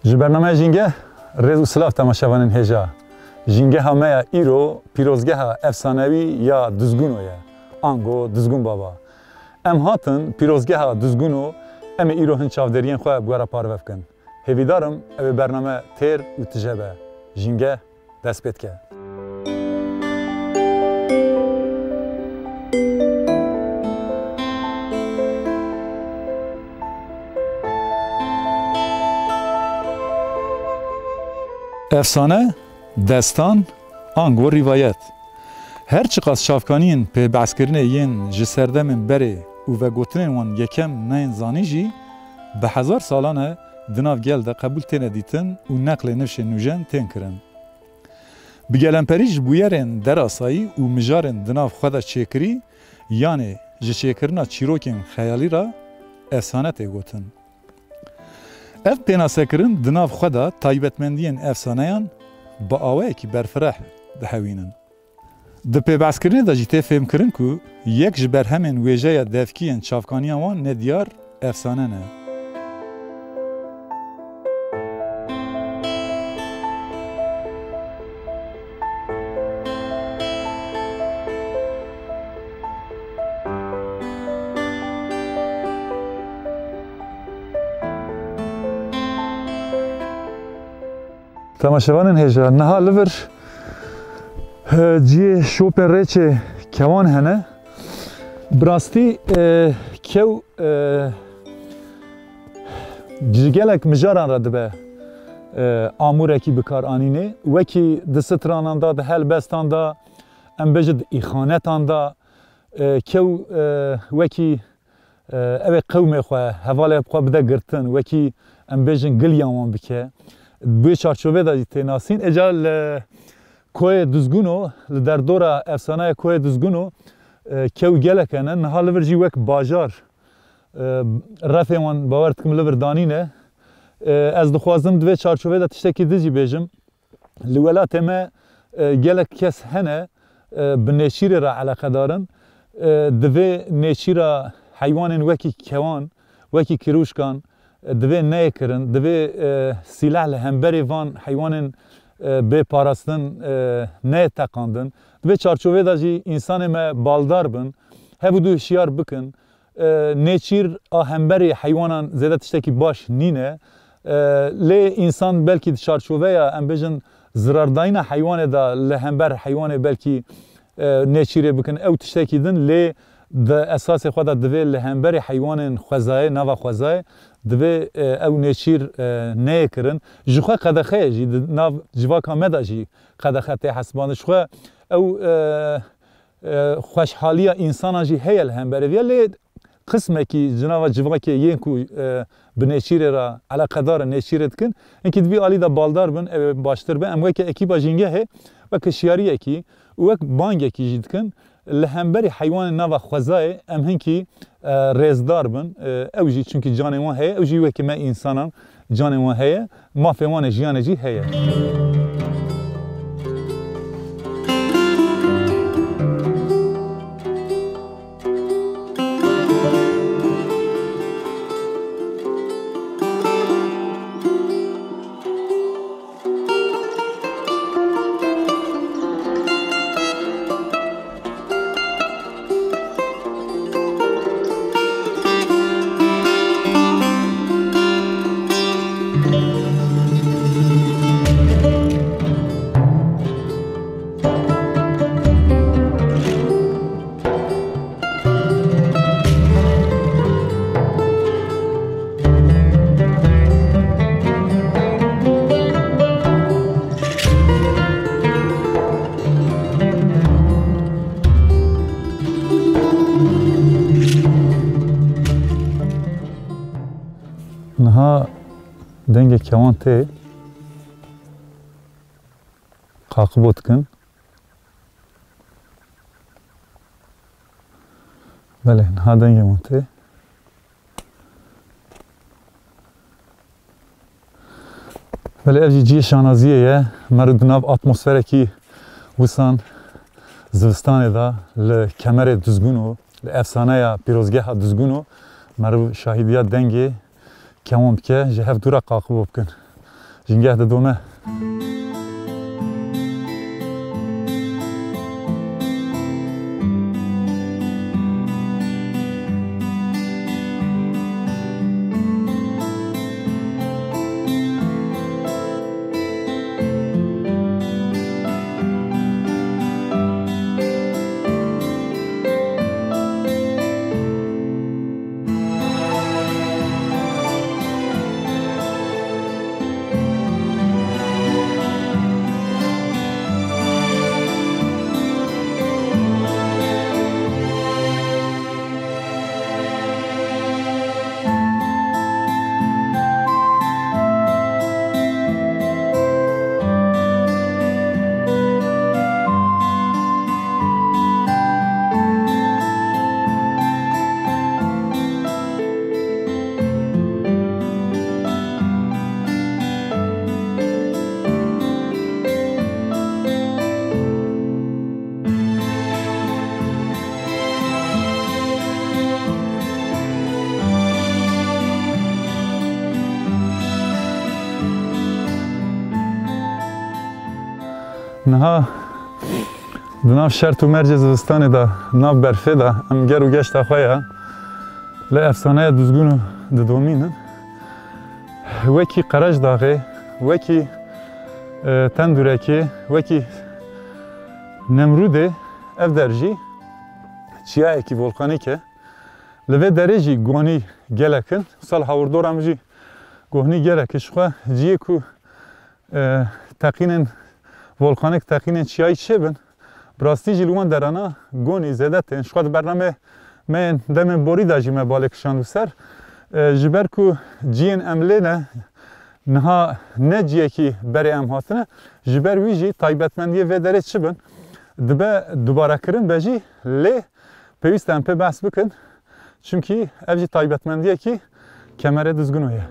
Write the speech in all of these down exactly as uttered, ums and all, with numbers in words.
Ji bernameya Jîngeh, rêz û silav temaşevanên hêja. Jîngeha me ya îro pîrozgeha efsanewî ya Duzguno ye, ango Duzgun Baba. Em hatin pîrozgeha Duzguno, em ê îro hin çavdêriyên xwe bi we re parve bikin. Hêvîdar im ew ê bername têr û tije be. Jîngeh dest pê dike. Efsane, destan, ango rîvayet. Her çiqas çavkaniyên pêbehskirinê yên ji serdemên berê û vegotinên wan yekem neyên zanîn jî, bi hezar salan e di nav gel de qebûl têne dîtin û neqlê nifşên nûjen tên kirin. Bi gelemperî ji bûyerên derasayî û mijarên di nav xwe de çêkirî, yanê ji çêkirina çîrokên xeyalî re efsane tê gotin. Ev pênasekirin di nav xwe de taybetmendiyên efsaneyan bi awayekî berfireh dihewînin. Di pêbehskirinê de jî tê fêmkirin ku yek ji berhemên wêjeya devkî yên çavkaniya wan nediyar efsane ne. Temaşevanên hêja, niha li vir, e, cihê şopê rêçê kewan hene. Bi rastî, e, kew, e, ji gelek mijaran re dibe, e, amûrekî bi kar anînê. Wekî di stranan de, di helbestan de, em bêjin di îxanetan de, e, kew, e, wekî, e, ew ê qewmê xwe, hevalê bi xwe bide girtin, wekî em bêjin giliyan wan bike. Bi wê çarçovê de jî tê nasîn. Êca li Koyê Duzguno, li derdora efsanaya Koyê Duzguno, e, kew gelek hene. Niha li vir jî wek bajar, e, refê wan bawer dikim li vir danîne. E, ez dixwazim di vê çarçovê de tiştekî din jî bêjim. Li welatê me, e, gelek kes hene, e, bi nêçîrê re eleqedar in. E, di vê nêçîra heywanên wekî kewan, wekî kirûşkan, e, divê neyê kirin, divê, e, sîleh li hemberî van heywanên, e, bê parastin, e, neyê teqandin. Di vê çarçovê de jî însanê me baldar bin, hev û du hişyar bikin. E, nêçîr a hemberî heywanan zêde tiştekî baş nîne. E, lê însan belkî di çarçoveya, em bêjin, zirardayîna heywanê de li hember heywanê belkî, e, nêçîrê bikin. Ew tiştekî din, lê di esasê xwe de divê li hemberî heywanên xwezayê, nava xwezayê, divê, e, ew nêçîr, e, neyê kirin. Ji xwe qedexe ye jî, di nav civaka me de jî qedexe tê hesibandin. Ji xwe ew, e, e, xweşhaliya însanan jî heye li hemberê vê, lê qismekî ji nava civakê yên ku, e, bi nêçîrê re eleqedar in, nêçîrê dikin, hinkî di vî alî de baldar bin, ew ê baştir be. Em weke ekîpa Jîngehê, wek hişyariyekî û wek bangekî jî dikin, Li hemberî heywanên nava xwezayê em hinkî, e, rêzdar bin. E, ew jî çunkî canê wan heye, ew jî wekî me însanan canê wan heye, mafê wan ê jiyanê jî heye. Niha dengê kewan tê qaqibo dikin. Belê, niha dengê wan tê. Belê, ev jî cihê şanaziyê ye. Meriv di nav atmosferekî wisan zivistanê de li kemerê Duzgûn û li efsaneya pîrozgeha Duzgûn û meriv şahîdiya dengê kewan bike, ji hev dû re qaqibo bikin. Jîngeh didome. Niha di nav şert û mercê zivistanê de, nav berfê de em ger û geşta xwe ya li efsaneya Duzgûn û didomînin. Wekî Qerejdaxê, wekî, e, Tendûrekê, wekî Nemrûdê ev der jî çiyayekî volkanîk e. Li vê derê jî gonî gelek in. Sal hawirdora min jî gohnî gelek e. Ji xwe cihê ku, e, teqînên volkanik, teqînên çiyayî çêbin, bi rastî jî li wan derana gonî zêde tên. Ji xwe di bernameyê me yên demên borî de jî me balê kişand li ser. E, ji ber ku cihên em lê ne, niha ne cihekî berê em hatine, ji ber wî jî taybetmendiyê vê derê çi bin, dibe dubarekirin be jî, lê pêwîst e em pê behs bikin, çimkî ev jî taybetmendiyekî Kemerê Duzgûnû ye.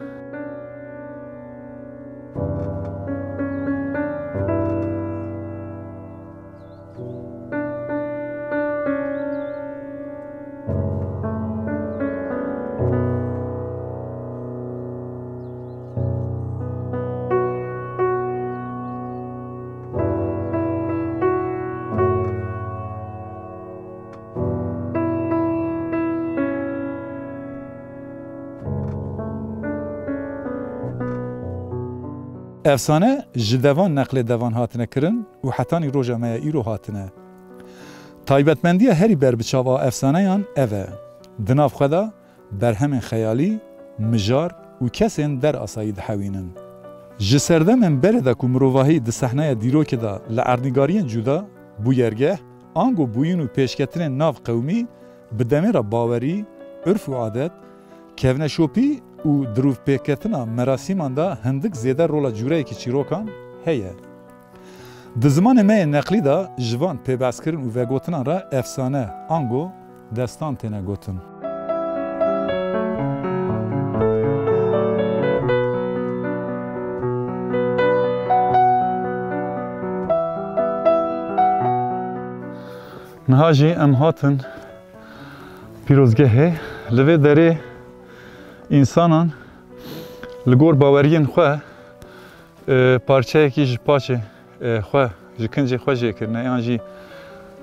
Efsane ji devan neqlê devan hatine kirin û hetanî roja me ya îro hatine. Taybetmendiya herî berbiçav a efsaneyan ev e. Di nav xwe de berhemên xeyalî, mijar û kesên derasayî dihewînin. Ji serdemên berê de ku mirovahî di sehneya dîrokê de li erdnîgariyên cuda, bûyergeh, ango bûyîn û pêşketinên nav qewimî bi demê re bawerî, urf û adet, kevneşopî û dirûvpêketina merasîman de hindik zêde rola cûreyekî çîrokan heye. Di zimanê me yê neqlî de ji van pêbehskirin û vegotinan re efsane, ango destan têne gotin. Niha jî em hatin pîrozgehê. Li vê derê însanan li gor baweriyên xwe, e, parçeyekî ji paşê, e, xwe, ji kincê xwe jê kirine, yan jî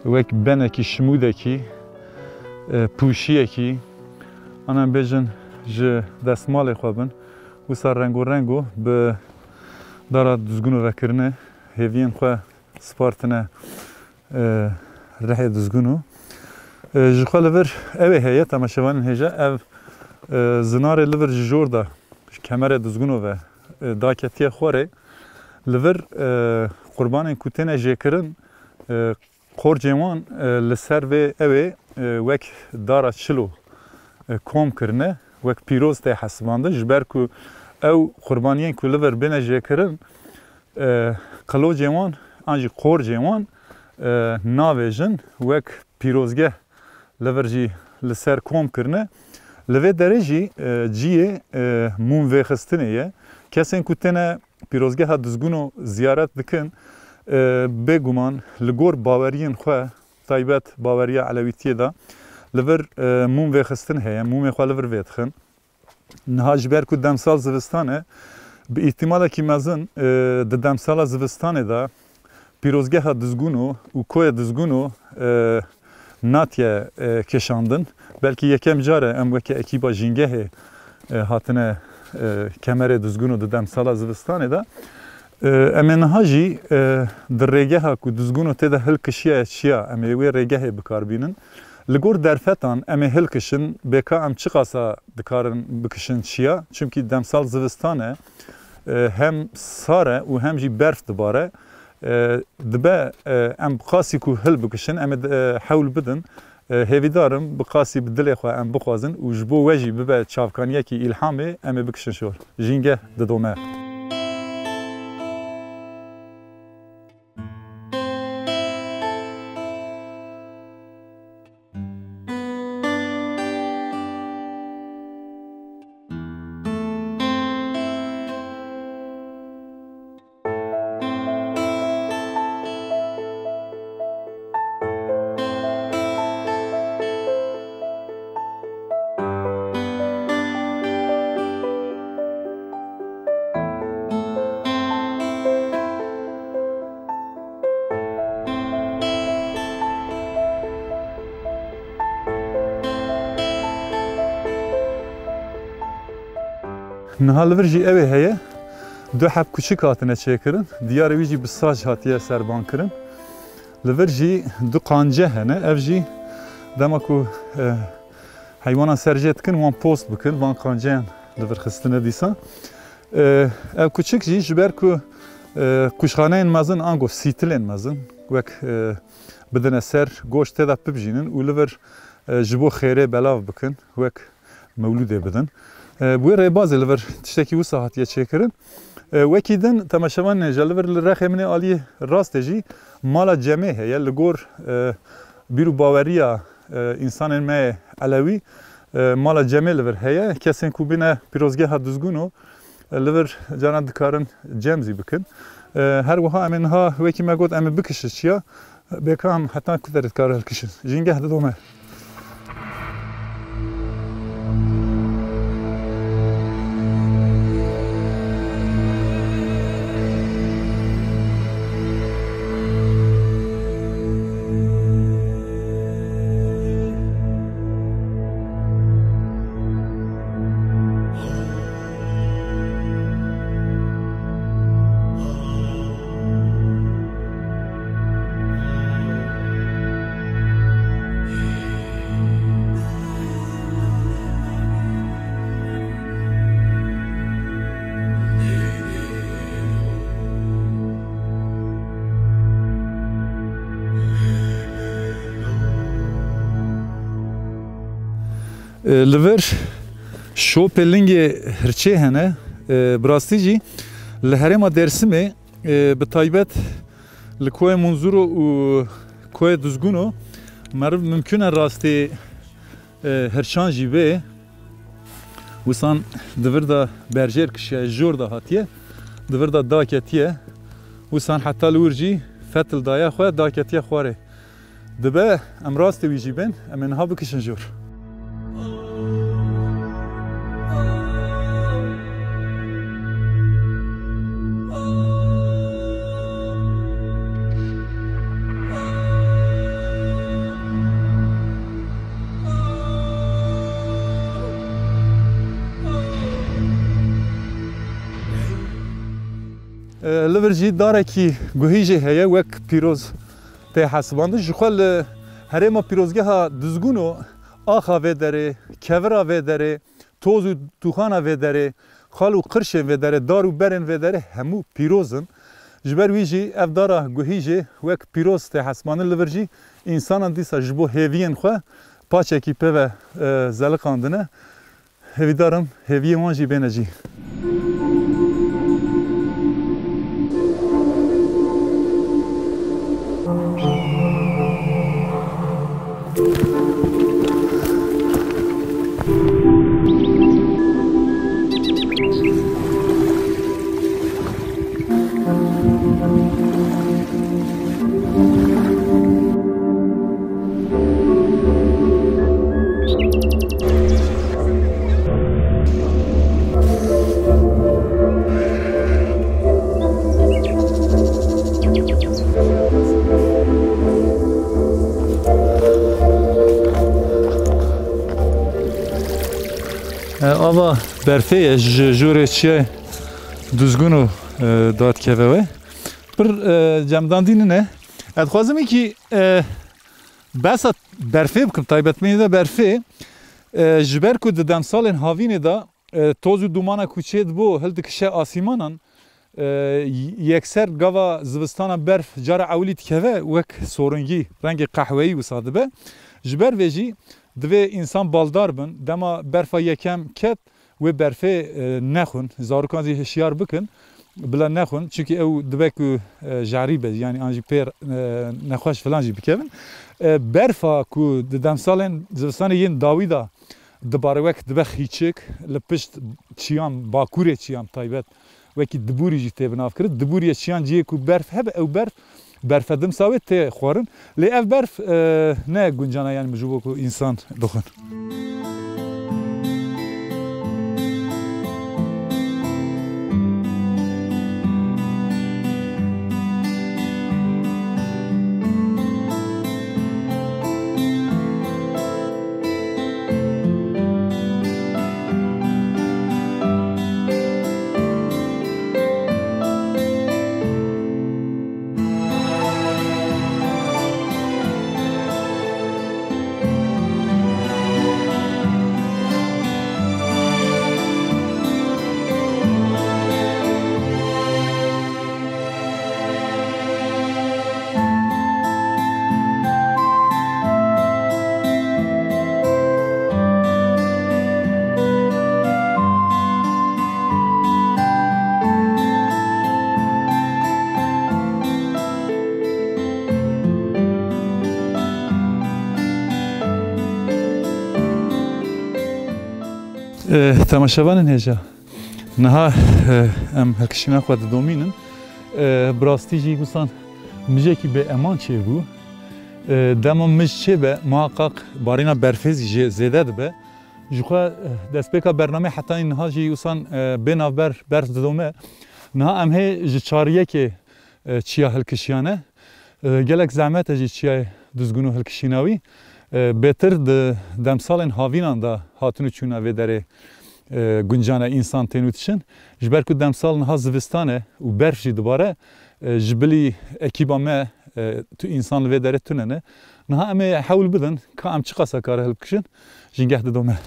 wek benekî, şimûdekî, e, pûşiyekî, an em bêjin ji destmalê xwe bin, wisa rengo rengo bi dara dizgûno ve kirine, hêviyên xwe spartine, e, rihê dizgûno. E, ji xwe li vir ew ê heye, temaşevanên hêja, ev, e, zinarê li vir ji jor de, ji kemerê dizgûno ve, e, daketiye xwarê. Li vir, e, qurbanên ku têne jêkirin, e, qorcên wan, e, li ser vê ew ê, e, wek dara çilo, e, kom kirine, wek pîroz tê hesibandin, ji ber ku ew qurbaniyên ku li vir bêne jêkirin, e, qilocên wan an jî qorcên wan, e, navêjin, wek pîrozgeh li vir jî li ser kom kirine. Li vê derê jî, e, cihê, e, mûm vêxistinê ye. Kesên ku têne pîrozgeha Dizgûno ziyaret dikin, e, bêguman li gor baweriyên xwe, taybet baweriya Elewîtiyê de, li vir, e, mûm vêxistin heye, mûmê xwe li vir vêdixin. Niha ji ber ku demsal zivistan e, bi îhtimalekî mezin, e, di demsala zivistanê de pîrozgeha Dizgûno û koyê Dizgûno, e, natiye, e, kêşandin. Belkî yekem car e em weke ekîba Jîngehê, e, hatine, e, kemerê Dizgûno di demsala zivistanê de. E, em ê niha jî, e, di rêgeha ku Dizgûno tê de hilkişiyaye çiya, em ê wê rêgehê bi kar bînin. Li gor derfetan em ê hilkişin, bêka em çiqasa dikarin bikişin çiya, çimkî demsal zivistan e, e, hem sar e û hem jî berf dibare. E, dibe, e, em bi qasî ku hil bikişin, em ê, e, hewl bidin. E, hêvîdar im bi qasî bi dilê xwe em bixwazin û ji bo we jî bibe çavkaniyekî îlhamê, em ê bikişin şor. Jîngeh didome. Niha li vir jî ew ê heye, du heb kuçik hatine çêkirin, diyarê wî jî bi sac hatiye serbankirin. Li vir jî du qance hene, ev jî dema ku, e, heywanan ser jê dikin, wan post bikin, van qanceyan li vir xistine dîsan. E, ev kuçik jî ji ber ku, e, qûşxaneyên mezin ango sîtilên mezin, wek, e, bidine ser, goşt tê de bibjînin û li vir, e, ji bo xêrê belav bikin, wek mewlûdê bidin. E, bi wê rêbazê li vir tiştekî wisa hatiye çêkirin. E, wekî din, temaşevanên hêja, li vir li rexê min ê aliyê rastê jî mala Cemê heye. Li gor, e, bîr û baweriya, e, însanên me yê Elewî, e, mala Cemê li vir heye. Kesên ku bîne pîrozgeha Dizgûno, e, li vir caran dikarin cem zî bikin. E, her wiha em ê niha wekî me got em ê bikişin çiya. Bêka em heta ku derê dikare hilkişin. Jîngeh didome. E, li vir şopê lingê hirçê hene. E, bi rastî jî li herêma Dêrsimê, e, bi taybet Li koyê Munzuro û koyê Duzguno meriv mimkun e rastî, e, hirçan jî bê. Wisan di vir de berjêr kişiye, jor de hatiye, di vir de daketiye. Wisan heta li wir jî fetil daye xwe, daketiye xwarê. Dibe em rastî wî jî bên, em ê niha bikişin jor. E, li vir jî darekî guhî jî heye, wek pîroz tê hesibandin. Ji xwe li herêma pîrozgeha Duzguno, axa vê derê, kevira vê derê, toz û tûxana vê derê, xal û qirşên vê derê, dar û berên vê derê hemû pîroz in. Ji ber wî jî ev dara guhî jî wek pîroz tê hesibandin. Li vir jî însanan dîsa ji bo hêviyên xwe paçekî pê ve, e, zeliqandine. Hêvîdar im hêviyên wan jî bêne cî. E, ava berfê ye, ji jorê çiyayê Duzguno, e, dadikeve we. Pir, e, cemdandî nine. Ez dixwazim wekî, e, behsa berfê bikim, taybetmeyî de berfê. E, ji ber ku di demsalên havînê de, e, toz û dumana ku çêdibû hildikişe asîmanan, e, y-, yekser gava zivistana berf cara ewilî dikeve wek soringî, rengê qehweyî wisa dibe. Ji ber vê jî divê însan baldar bin. Dema berfa yekem ket, wê berfê, e, nexwin. Zarokan jî hişyar bikin, bila nexwin. Çimkî ew dibe ku, e, jerî be, yanî an jî pê, e, nexweş filan jî bikevin. E, berfa ku di demsalên zivistanê yên dawî de dibare, wek dibe xîçik, li pişt çiyan, bakurê çiyan taybet, wekî dibûrî jî tê binavkirin. Dibûriyê çiyan cihê ku berf hebe, ew berf, berfe dimsa wê tê xwarin. Lê ev berf, e, ne guncana, yanî ji bo ku însan bixwin. Eh, temaşevanên hêja, niha, eh, em hilkişîna xwe didomînin. Eh, bi rastî jî wisan mijekî bêeman çêbû. Eh, dema mij çêbe, muhaqqaq barîna berfê zî jê zêde dibe. Ji xwe, eh, destpêka bernameyê hetanî niha jî wisan, eh, bê navber berf didome. Niha em hê ji çar yekê, eh, çiya hilkişiyane. Eh, gelek zehmet e jî çiyayê Duzguno hilkişîna wî. Eh, bêtir di demsalên havînan de hatin û çûna vê derê, eh, guncane, însan tên û dişin. Ji ber ku demsal niha zivistan e û berf jî dibare, eh, ji bilî ekîba me, e, tu însan li vê derê tune ne. Niha em ê hewl bidin ka em çiqas kare hilbikişin, jîngeh didome.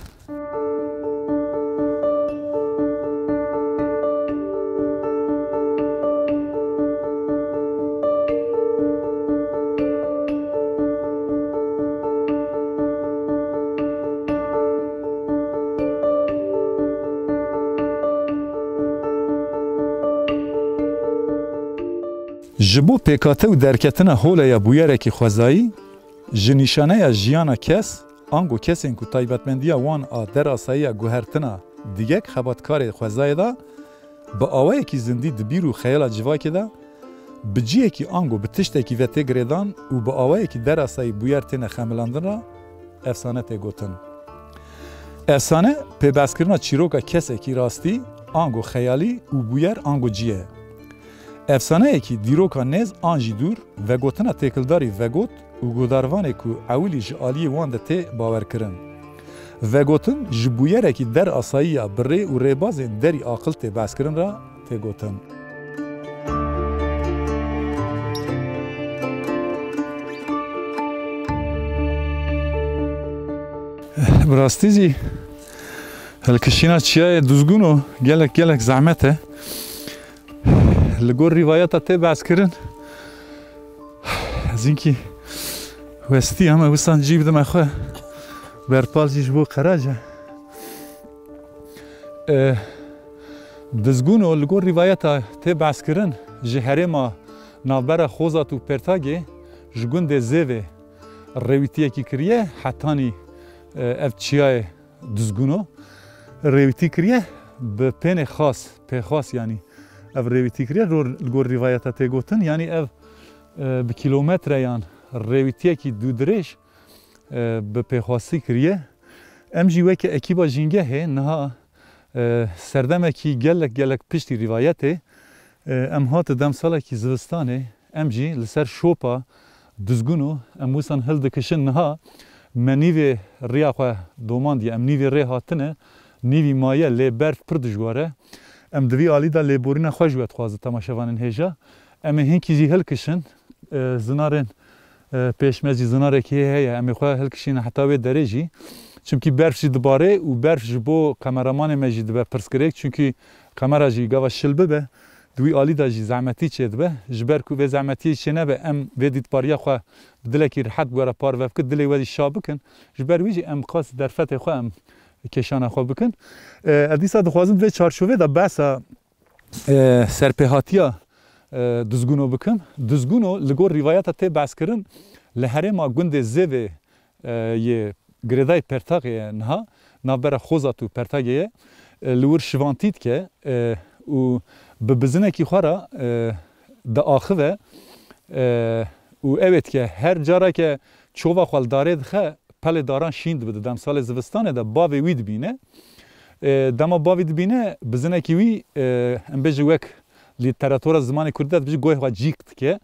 Ji bo pêkate û derketina holeya bûyerekî xwezayî, ji nîşaneya jiyana kes, ango kesên ku taybetmendiya wan a derasayiya guhertina digek xebatkarê xwezayê de, bi awayekî zindî di bîr û xeyala civakê de, bi ciyekî ango bi tiştekî ve tê girêdan û bi awayekî derasayî bûyer têne xemilandin re efsane tê gotin. Efsane, pêbezkirina çîroka kesekî rastî, ango xeyalî û bûyer ango cî ye. Efsaneyekî dîroka nêz an jî dûr, vegotina têkildarî vegot û guhdarvanê ku ewilî ji aliyê wan de tê bawerkirin. Vegotin ji bûyerekî der asayî ya bi rê û rêbazên derî aqil tê behskirin re tê gotin. Bi rastî jî hilkişîna çiyayê Duzguno gelek gelek zehmet e. Li gor rîvayeta tê behskirin, ez hinkî westî, em ê wisan cî bidime xwe. Berpal jî ji bo qerac e. E, Dizguno li gor rîvayeta tê behskirin ji herêma navbera Xozat û Pertagê ji gundê Zêvê rêwîtiyekî kiriye, hetanî, e, ev çiyayê Dizguno rêwîtî kiriye, bi pênê xas, pêxas yanî ev rêwîtî kiriye, ro-, li gor rîvayeta tê gotin, yanî ev, e, bi kîlometreyan rêwîtiyekî dûdirêj, e, bi pêxasî kiriye. Em jî weke ekîba Jîngehê niha, e, serdemekî gelek gelek piştî rîvayetê, e, em hatin demsalekî zivistanê, em jî li ser şopa Dizguno em wisan hildikişin niha. Me nîvê riya xwe domandiye, em nîvê rê hatine, nîvî maye, lê berf pir dijwar e. Em di vî alî de lêborîna xwe ji we dixwazin temaşevanên hêja. Em ê hinkî jî hilkişin, e, zinarên, e, pêş me jî zinarekî heye, em ê xwe hilkişînin heta wê derê jî. Çimkî berf jî dibare û berf ji bo kameramanê me jî dibe pirsgirêk, çimkî kamera jî gava şil bibe, di wî alî de jî zehmetî çêdibe. Ji ber ku vê zehmetiyê çênebe, em vê dîtbariya xwe bi dilekî rihet bi we re parve bikin, dilê we jî şa bikin. Ji ber wî jî em qas derfetê xwe em kêşana xwe bikin. E, ez dîsa dixwazim vê çarçovê de behsa, e, serpêhatiya, e, Dizguno bikim. Dizguno li gor rîvayeta tê behskirin li herêma gundê Zêvê, e, yê girêdayî Pertagê ye niha, navbera Xozat û Pertagê ye. E, li wir şivantî dike, e, û bi bizinekî xwe re, e, diaxive, e, û ew ê dike her careke çova xwe li darê dixe, pelê daran şîn dibe, di demsalê zivistanê de bavê wî dibîne. E, dema bavê dibîne, bizinekî wî, e, em bêjin wek lîteratura zimanê kurdî de dibêjin goyê xwe cîk dike.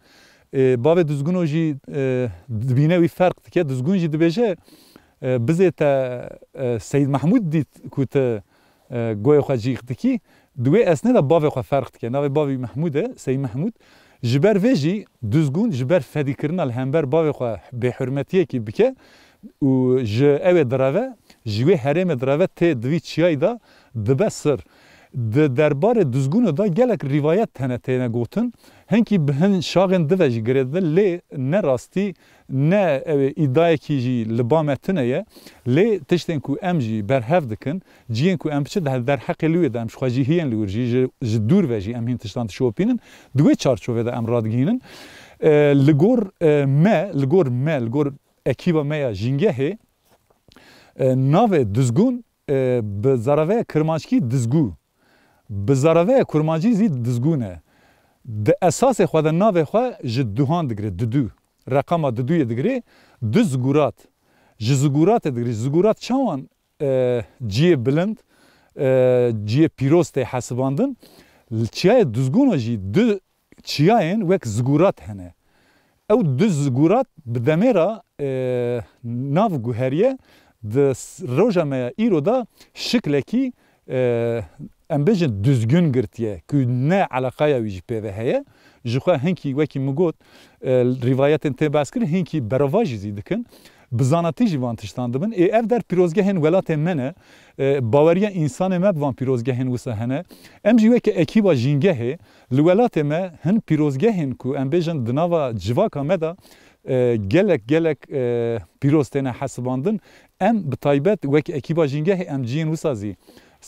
E, bavê Dizguno jî, e, dibîne wî ferq dike. Dizgun jî dibêje, e, bizê te, e, Seyîd Mehmûd dît ku tu, e, goyê xwe cîk dikî. Di wê esnê de bavê xwe ferq dike. Navê bavê wî Mehmûd e, Seyîd Mehmûd. Ji ber vê jî Dizgun ji ber fedîkirina li hember bavê xwe bêhurmetiyekî bike û ji ew ê direve, ji wê herêmê direve tê di vî çiyayî de dibe sir. Di derbarê Dizguno de gelek rîvayet hene têne gotin. Hinkî bi hin şaxên di ve jî girêdin, lê ne rastî, ne ew ê îdayekî jî li ba me tune ye. Lê tiştên ku em jî berhev dikin, ciyên ku em biçin, di derheqê li wê de em ji xwe jî hiyên li wir jî, ji, ji dûr ve jî em hîn tiştan dişopînin. Di wê çarçovê de em radigihînin. E, li gor, e, me, li gor me, li gor ekîba me ya Jîngehê, e, navê Dizgun, e, bi zaraveya kirmanckî Dizgû, bi zaraveya kurmancî zî Dizgûn e. Di esasê xwe de navê xwe ji duhan digire, didû. Reqama didûyê digire, du zigurat. Ji ziguratê digire. Zigurat çawan, e, ciyê bilind, e, ciyê pîroz tê hesibandin. Li çiyayê Dizgûno jî du çiyayên wek zigurat hene. Ew du zigurat bi demê re, e, nav guheriye, di s-, roja me ya îro de şiklekî, e, em bêjin dizgûn girtiye, ku ne eleqaya wî ji pê ve heye. Ji xwe hinkî, wekî min got, e, rîvayetên tê behs kirin, hinkî berovajî zî dikin. Bi zanatî jî van tiştan dibin. Ê ev der pîrozgehên welatê me ne. E, baweriya însanê me bi van pîrozgehên wisa hene. Em jî weke ekîba Jîngehê li welatê me hin pîrozgehên ku em bêjin di nava civaka me de, e, gelek gelek, e, pîroz têne hesibandin. Em bi taybet wek ekîba Jîngehê em ciyên wisa zî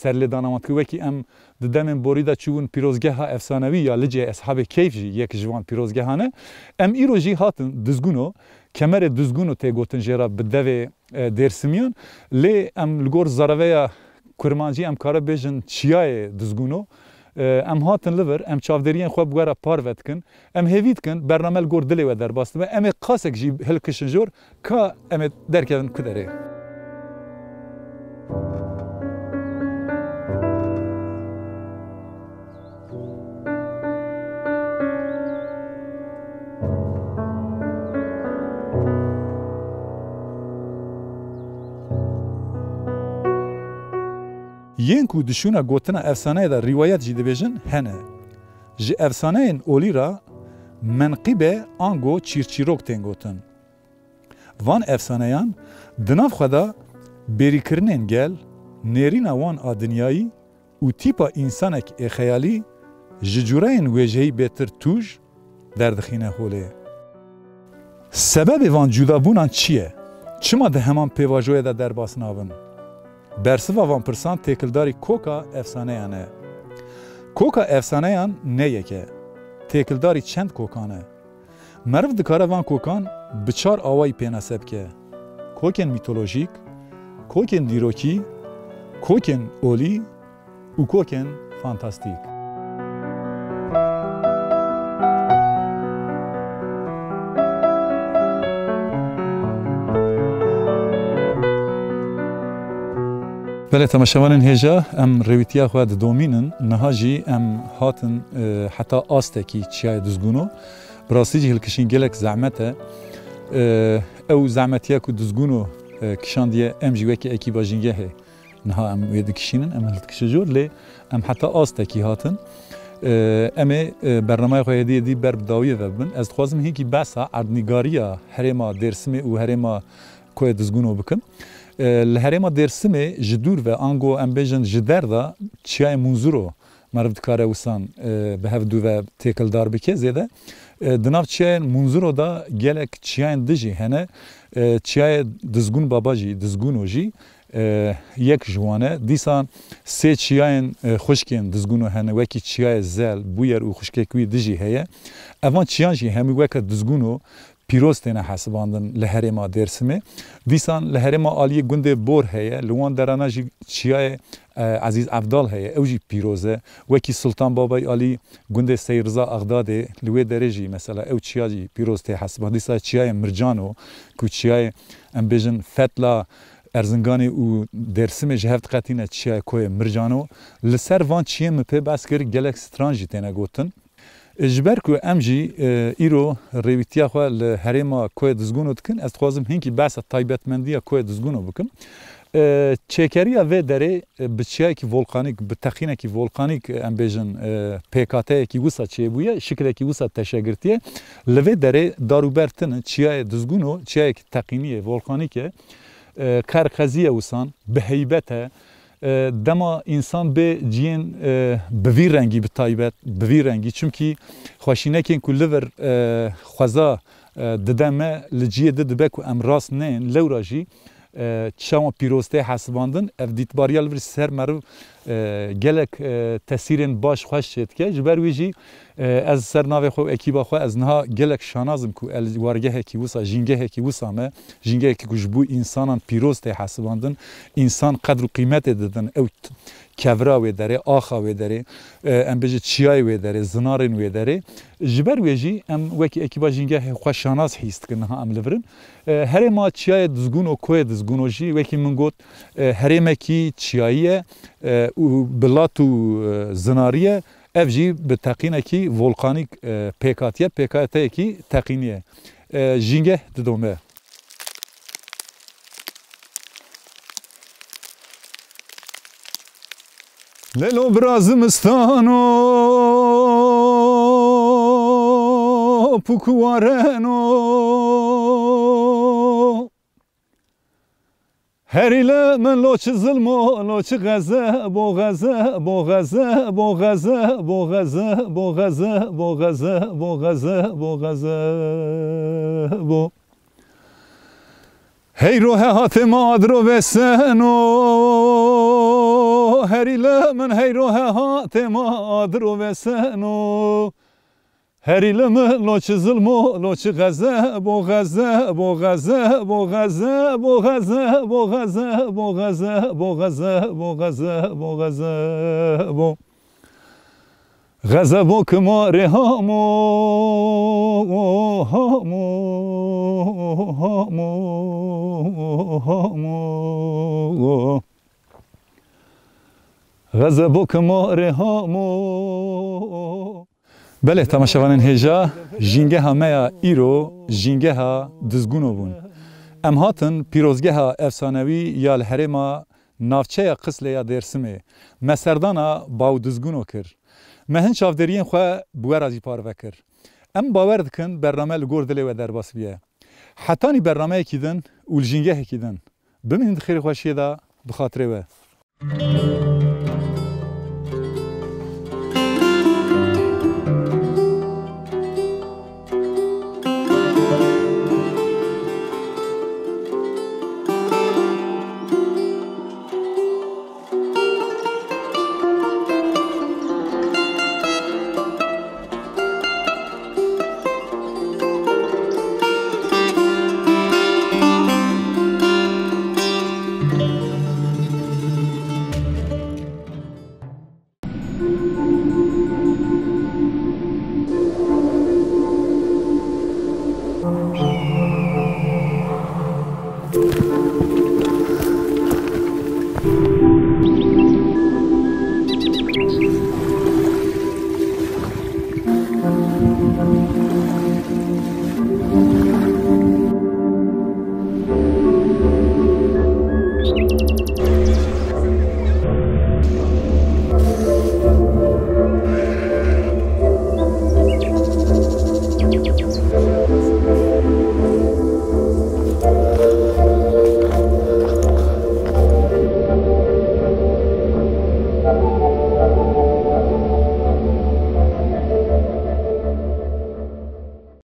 serlêdana wan dikir. Wekî em di demên borî de çûbûn pîrozgeha efsanewî ya Licê Eshabê Keyf jî yek ji van pîrozgehan e. Em îro jî hatin Dizgûno, kemerê Dizgûno tê gotin jê re bi devê, e, Dêrsimiyan. Lê em li gor zareveya kurmancî em kare bêjin çiyayê Dizgûno. E, em hatin li vir, em çavdêriyên xwe bi we re parve dikin. Em hêvî dikin bername li gor dilê we derbas dibe. Em ê qasek jî hilkişin jor, ka em ê derkevin ku derê. Yên ku di şûna gotina efsaneyê de rîwayet jî dibêjin hene. Ji efsaneyên olî re menqîbe ango çîrçîrok tên gotin. Van efsaneyan di nav xwe de bêrîkirinên gel, nêrîna wan a dinyayî û tîpa însanek ê xeyalî ji cûreyên wêjeyî bêtir tûj derdixîne holê. Sebebê van cudabûnan çi ye? Çima di heman pêvajoyê de derbas nabin? Bersiva van pirsan têkildarî koka efsaneyan e. Koka efsaneyan ne yek e. Têkildarî çend kokan e. Meriv dikare van kokan bi çar awayî pênase bike. Kokên mîtolojîk, kokên dîrokî, kokên olî û kokên fantastîk. Belê temaşevanên hêja, em rêwîtiya xwe didomînin. Niha jî em hatin, e, heta astekî çiyayê Dizgûno. Bi rastî jî hilkişîn gelek zehmet e. E, ew zehmetiya ku Dizgûno, e, kişandiye, em jî wekî ekîba Jîngehê niha em wê dikişînin, em hilkişin jor, lê em heta astekî hatin. E, em ê, e, bernameya xwe êdî êdî ber bi dawiyê ve bibin. Ez dixwazim hinkî behsa erdnîgariya herêma Dêrsimê û herêma Koyê Dizgûno bikim. E, li herêma Dêrsimê ji dûr ve, ango em bêjin ji derve çiyayê Munzuro meriv dikare wisan, e, bi hev dû ve têkildar bike zêde. E, di nav çiyayên Munzuro de gelek çiyayên din jî hene. E, çiyayê Dizgûn Baba jî, Dizgûno jî, e, yek ji wan e. Dîsa sê çiyayên, e, xwişkên Dizgûno hene, wekî çiyayê Zel, Bûyer û xwişkek wî din jî heye. Evan çiyan jî hemî weke Dizgûno pîroz têne hesibandin li herêma Dêrsimê. Dîsan li herêma aliyê gundê Bor heye, li wan derana jî çiyayê, e, Ezîz Evdal heye, ew jî pîroz e. Wekî Sultan Babay Alî gundê Seyîd Riza Exdadê, li wê derê jî mesela ew çiya jî pîroz tê hesibandin. Dîsa çiyayê Mircano, ku çiyayê, em bêjin, Fetla, Erzinganê û Dêrsimê ji hev diqetîne çiyayê Koyê Mircano. Li ser van çiyên min pê behs kir, gelek stran jî têne gotin. Ji ber ku em jî, e, îro rêwîtiya xwe li herêma Koyê Dizgûno dikin, ez dixwazim hinkî behsa taybetmendiya Koyê Dizgûno bikim. E, çêkeriya vê derê, e, bi çiyayekî volkanîk, bi teqînekî volkanîk, e, em bêjin, e, pêkateyekî wisa çêbûye, şikilekî wisa teşe girtiye. Li vê derê dar û ber tune, çiyayê Dizgûno çiyayekî teqînî ye, volkanîk e. E, qerqezî ye wisan, bi heybet e. E, dema însan bê ciyên, e, bi vî rengî, bi taybet bi vî rengî, çimkî xweşînekên ku li vir, e, xweza, e, dide me, li ciyê di dibe ku em rast neyên, lewra jî, e, çawa pîroz tê hesibandin, ev dîtbariya li vir ser meriv, e, gelek, e, tesîrên baş xweş çêdike. Ji ber wî jî, e, ez ser navê xwe û ekîba xwe, ez niha gelek şanaz im ku ez wargehekî wisa, jîngehekî wisa me, jîngehekî ku ji bo însanan pîroz tê hesibandin, însan qedr û qîmetê didin, ew t-, kevra wê derê, axa wê derê, e, em bêjin çiyayê wê derê, zinarên wê derê. Ji ber wê jî em wekî ekîba jîngehê xwe şanaz hîs dikin niha em li vir in. E, herêma çiyayê Dizgûno, Koyê Dizgûno jî wekî min got, e, herêmekî çiyayî ye, e, û bi lat û, e, zinarî ye. Ev jî bi teqînekî volkanîk, e, pêk hatiye, pêkateyekî teqînî ye. E, jîngeh didome. Lelo bira zimistano pûk wareno. Herî li min lo çi zilmo, lo çi xezebo, xezebo, xezebo, xezebo, xezebo, xezebo, xezebo, xezebo, xezebo. Hey rohe hatê ma adro veseno, Herî li min heyro heha têma diro vêseno. Herî li min lo çi zilmo, lo çi xezebo, xezebo, xezebo, xezebo, xezebo, xezebo, xezebo, xezebo, xezebo, xezebo, xezebo. Xezebo kimarê hamo, hamo, hamo, hamo. Xezebo kimarê hamo. Belê, temaşevanên hêja, jîngeha me ya îro, jîngeha Dizgûno bûn. Em hatin pîrozgeha efsanewî ya li herêma navçeya Qislê ya Dêrsimê. Me serdana Baw Dizgûno kir. Me hin çavdêriyên xwe bi we re jî parve kir. Em bawer dikin bername li gor dilê we derbas biye. Hetanî bernameyekî din û li jîngehekî din. Bimînin di xêr û xweşiyê de, bi xatirê we.